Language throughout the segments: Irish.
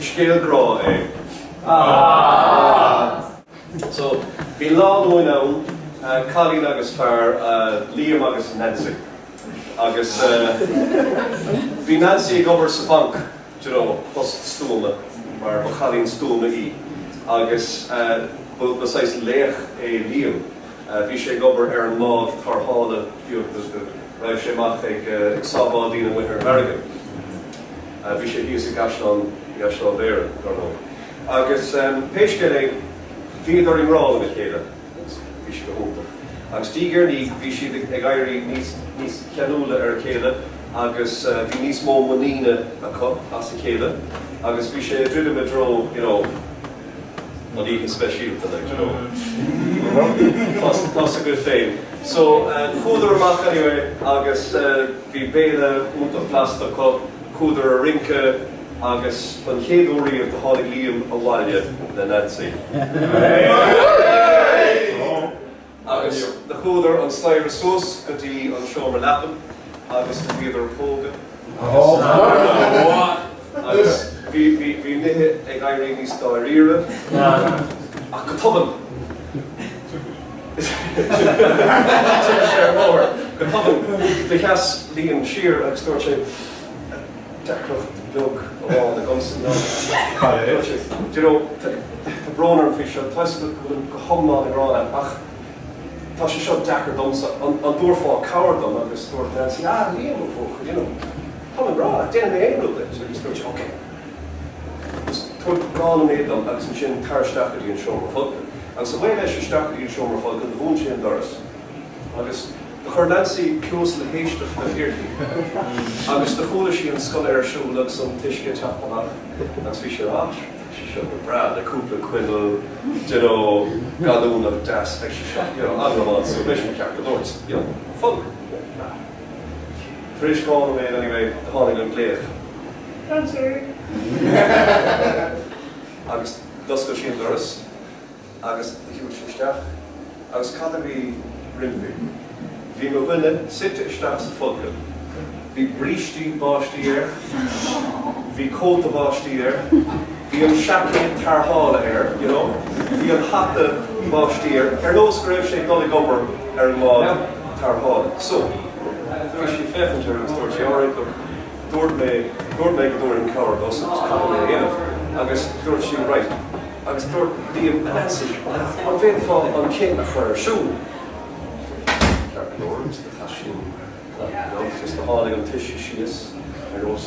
Is scéal grá é. So, bhí lánúin ann, cailín agus fear, Liam agus Nancy. Agus bhí Nancy ag obair sa bhanc, do you know, post stuama, mar ba chailín stuama í. Agus ba saghas laoch é Liam. Bhí sé ag obair ar an mbád tarrthála beag, raibh sé amach ag sábháil daoine amuigh ar an bhfarraige. Bhí sé thíos i gCaisleán, i gCaisleán Bhéarra, dar ndóigh. Agus pé scéal é, bhíodar i ngrá lena chéile agus bhí sé go hiontach. Agus diaidh ar ndiaidh bhí siad ag éirí níos níos ceanúla ar a chéile agus bhí níos mó muiníne acu as a chéile agus bhí sé ag druidim i dtreo, you know, an oíche speisialta, like, you know. Tá's agaibh féin. So, chuadar amach anyway agus bhí béile iontach blasta acu, chuadar a rince, Agus don chéad uair riamh do tháinig Liam abhaile le Nancy. Agus do chuadar an staighre suas go dtí an seomra leapan agus do bhíodar ag pógadh agus bhí, bhí, bhí nithe ag éirí níos dáiríre ach go tobann, d'imigh sé ar an mbóthar, go tobann do sheas Liam siar agus dúirt sé, Deacracht beag amháin agamsa ná, dúirt sé, do you know, tá brón orm faoi seo, tá 'fhios agat go bhfuilim go hiomlán i ngrá leat ach tá sé seo deacair domsa, an dtabharfá cabhair dom? Agus dúirt Nancy, ah Liam, a bhuachaill, you know, táim i ngrá leat, déanfaidh mé aon rud duit. Agus dúirt sé, ok, just tabhair 2 nóiméad dom agus ansin tar isteach go dtí an seomra folctha. Agus away leis isteach go dtí an seomra folctha, do dhún sé an doras agus. Do chuir Nancy cluas na héisteachta uirthi agus do chuala sí an sconna ar siúl agus an t-uisce ag teacht amach agus bhí sí ah sure tá sé seo go breá le cúpla coinneal you know gallúnach deas beidh sé seo you know an-rómánsúil beidh sé ceart go leor you know folcadh breá. Tar éis 2 nóiméad anyway do tháinig an glaoch Nancy! Agus d'oscail sí an doras. Agus do shiúil sí isteach, agus cad a bhí roimpi? Bhí mo dhuine suite isteach sa folcadh. Bhí brístí báistí air, bhí cóta báistí air, bhí an seaicéad tarrthála air, you know, bhí an hata báistí air, ar nós go raibh sé ag dul ag obair ar an mbád tarrthála. So, bhí sí ag féachaint air agus dúirt sí, alright, look, dúirt mé, dúirt mé go dtabharfainn cabhair duit agus caithfidh mé a dhéanamh. Agus dúirt sí, right. Agus dúirt Liam, a Nancy, an bhféadfá an cith a chur ar siúl? Ceart go leor, agus do chas sí an cnaipe beag agus do tháinig an t-uisce síos ar nós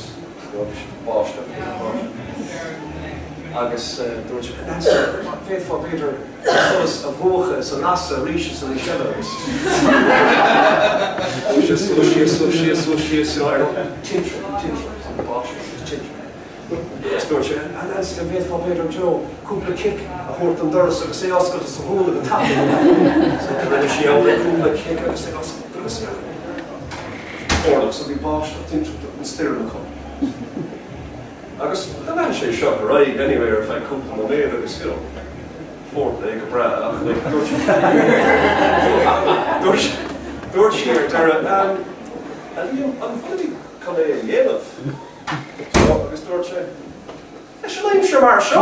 báisteach, agus dúirt sé, a Nancy, an bhféadfá b'fhéidir an solas a mhúchadh is a lasadh arís is arís eile agus chuaigh sé suas síos suas síos suas síos you know ar tintreach, tintreach, báisteach agus tintreach. Agus dúirt sé, A Nancy, an bhféadfá b'fhéidir, do you know, cúpla cic a thabhairt don doras agus é a oscailt is a dhúnadh go tapa? So do rinne sí amhlaidh, cúpla cic agus ag oscailt an doras ach orlach, so bhí báisteach tintreach an stoirm acu. Agus do lean sé seo ar aghaidh anyway ar feadh cúpla nóiméad agus, you know, foreplay go breá ach like dúirt dúirt dúirt sí ar deireadh, A Liam, an bhfuilimid chun é a dhéanamh? Agus dúirt sé, Leis an aimsir mar seo!